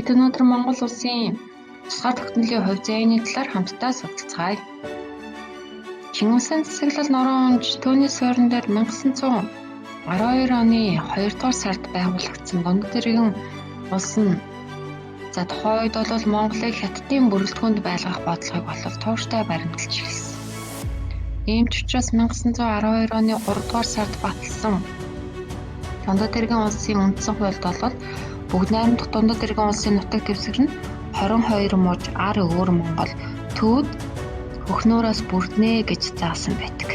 Бид өнөөдөр Монгол улсын тусгаар тогтнолын хувь зээний талаар хамтдаа судалцгаая. Чингисийн засаглал нуруу унж түүний суурин дээр 1912 оны 2 дугаар сард байгуулагдсан дундад иргэн улс нь за тухайн үед бол Монголыг Хятадын бүрэлдэхүүнд байлгах бодлогыг бол тууштай баримталж эхэлсэн. Ийм ч учраас 1912 оны 3 дугаар сард баталсан дундад иргэн улсын үндсэн хуульд бол бүгд найрамдах дундад иргэн улсын нутаг дэвсгэр нь 22 муж ар өвөр Монгол төвд хөхнөөрөөс бүрднэ гэж заасан байдаг.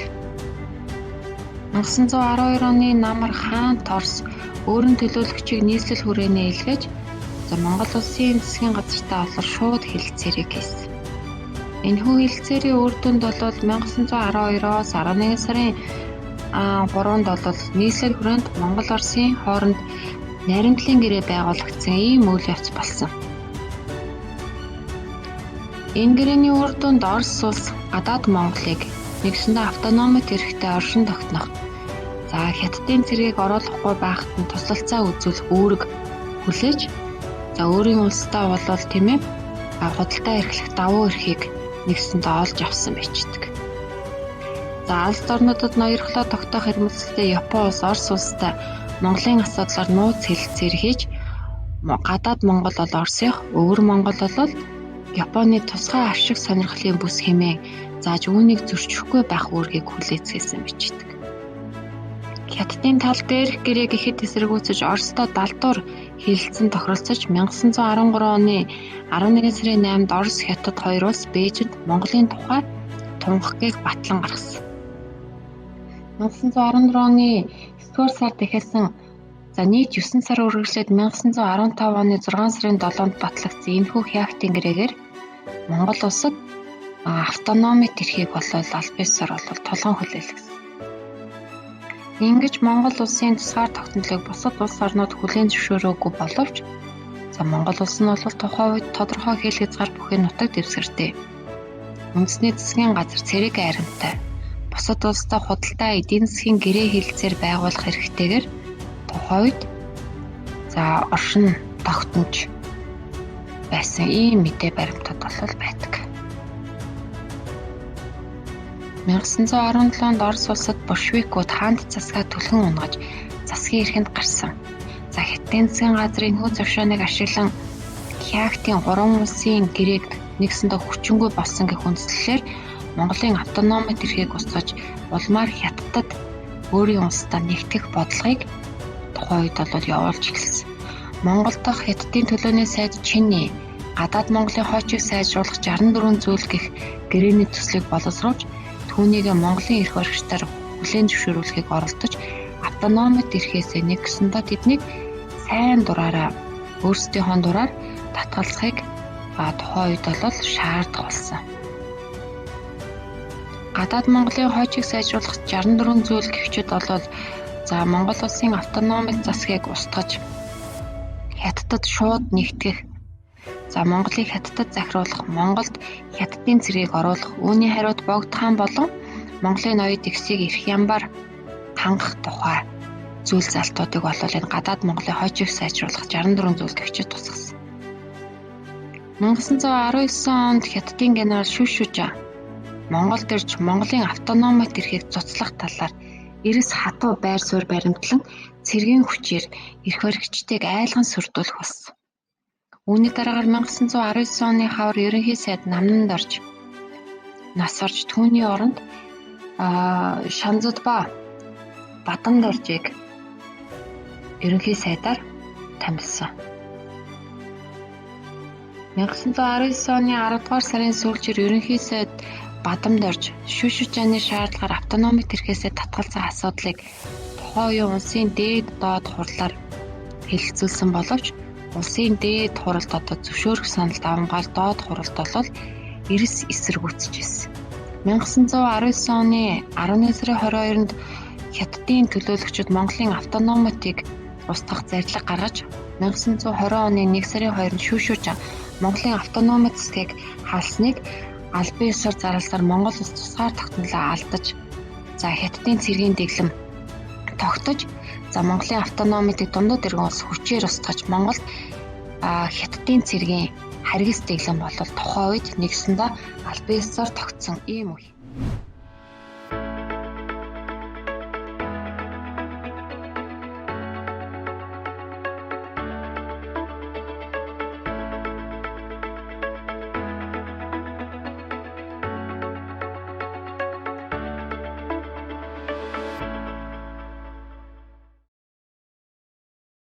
1912 оны намар хаан Торс өөрийн төлөөлөгчийг нийслэл хүрээнээ илгээж за Монгол улсын засгийн газартай олор шууд хэлэлцээрийг хийсэн. Энэхүү хэлэлцээрийн үр дүнд бол 1912-оос 11 сарын 3-нд бол нийслэл хүрээнд Монгол Оросын хооронд наримтлалын гэрээ байгуулагдсан ийм үйл явц болсон. Энэ гэрээний үр дүнд Орос улс гадаад Монголыг нэгсэндээ автономит эрхтэй оршин тогтнох, за Хятадын цэргийг оруулахгүй байхад нь туслалцаа үзүүлэх үүрэг хүлээж, за өөрийн улстай болвол тийм худалдаа эрхлэх давуу эрхийг нэгсэндээ олж авсан байчдаг. За алс орнуудад ноёрхлоо тогтоох эрмэлзэлтэй Япон улс Орос улстай Монголын асуудлаар нууц хэлэлцээр хийж гадаад Монгол бол Оросынх, өвөр Монгол бол Японы тусгай ашиг сонирхлын бүс хэмээн зааж үүнийг зөрчихгүй байх үүргийг хүлээцгээсэн бичдэг. Хятадын тал дээрх гэрээг ихэд эсэргүүцэж Оростой далдуур хэлэлцэн тохиролцож 1913 оны 11 сарын 8-нд Орос Хятад хоёр улс Бээжинд Монголын тухай тунхагийг батлан гаргасан. 1914 оны 9-р сард эхэлсэн за нийт 9 сар үргэлжлээд 1915 оны 6 сарын 7-нд батлагдсан энэхүү Хягтын гэрээгээр Монгол улсад автономит эрхийг болол аль биесээр бол тулган хүлээлгэсэн. Ингэж Монгол улсын тусгаар тогтнолыг бусад улс орнууд хүлээн зөвшөөрөөгүй боловч за Монгол улс нь бол тухайн үед тодорхой хил хязгаар бүхий нутаг дэвсгэртэй. Үндэсний засгийн газар цэрэг айрамтай. Бусад улстай худалдаа эдийн засгийн гэрээ хэлэлцээр байгуулах эрхтэйгээр тухайн үед за оршин тогтнож байсан ийм мэдээ баримтууд бол байдаг. 1917 онд Орос улсад большевикууд хаант засгаа түлхэн унгаж засгийн эрхэнд гарсан. За Хятадын засгийн газрын хүү зөвшөөныг ашиглан Хягтын 3 улсын гэрээг нэгсэндээ хүчингүй болсон гэх үндслэлээр Монголын автономит эрхийг устгаж улмаар Хятадд өөрийн улстай нэгтгэх бодлогыг тухайн үед бол явуулж эхэлсэн. Монгол дахь Хятадын төлөөний сайд Чиний гадаад Монголын хойчийг сайжруулах 64 зүйл гэх гэрээний төслийг боловсруулж түүнийг Монголын эрх баригчдаар хүлээн зөвшөөрүүлэхийг оролдож автономит эрхээсээ нэгсэндээ тэднийг сайн дураараа өөрсдийнхөө дураар татгалзахыг тухайн үед бол шаардах болсон. Гадаад Монголын хойчийг сайжруулах 64 зүйл гихчид бол за Монгол улсын автономик засгийг устгаж Хятадд шууд нэгтгэх, за Монголыг Хятадд захируулах, Монголд Хятадын цэргийг оруулах, үүний хариуд Богд хаан болон Монголын ноёд эгсийг эрх ямбар хангах тухай зүйл залтуудыг бол энэ гадаад Монголын хойчийг сайжруулах 64 зүйл гихчид тусгасан. 1919 онд Хятадын генерал Шүшүжа Монголд ирж Монголын автономит эрхийг цуцлах талаар эрс хатуу байр суурь баримтлан цэргийн хүчээр эрх баригчдыг айлган сүрдүүлэх болсон. Үүний дараагаар 1919 оны хавар ерөнхий сайд Намнанд орж нас орж түүний оронд Шанзадба Бадамдоржийг ерөнхий сайдаар томилсон. 1919 оны 10 дугаар сарын сүүлчээр ерөнхий сайд Бадамдорж Шүшүжаны шаардлагаар автономик эрхээсээ татгалзах асуудлыг тухайн үеийн улсын дээд доод хурлаар хэлэлцүүлсэн боловч улсын дээд хуралд одоо зөвшөөрөх санал давамгаал доод хуралд бол эрс эсэргүүцэж ирсэн. 1919 оны 11 сарын 22-нд Хятадын төлөөлөгчид Монголын автономитыг устгах зарлиг гаргаж 1920 оны 1 сарын 2-нд Шүшүжа Монголын автономит засгийг халсныг албан ёсоор зарласаар Монгол улс тусгаар тогтнолоо алдаж за Хятадын цэргийн дэглэм тогтож за Монголын автономитыг дундад иргэн улс хүчээр устгаж Монголд Хятадын цэргийн харгас дэглэм бол тухайн үед нэгсэндээ албан ёсоор тогтсон ийм үе.